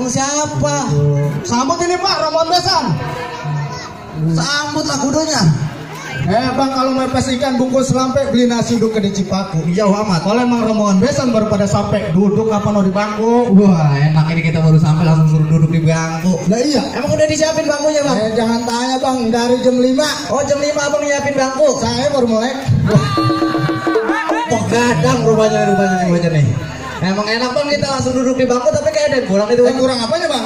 Siapa? Sambut ini Pak, Rombongan Besan. Sambut lah kudunya. Bang, kalau mepes ikan bungkus lampe beli nasi uduk ke di Cipaku. Jauh amat. Kalau emang Rombongan Besan baru pada sampai duduk apa no di bangku. Wah, enak ini kita baru sampai langsung suruh duduk di bangku. Nah iya. Emang udah disiapin bangkunya Bang? Jangan tanya Bang, dari jam 5. Oh jam 5 Abang nyiapin bangku. Saya baru melek. Oh gadang rupanya nih. Emang enak Bang kita langsung duduk di bangku tapi kayak ada yang kurang itu. Kurang apanya Bang?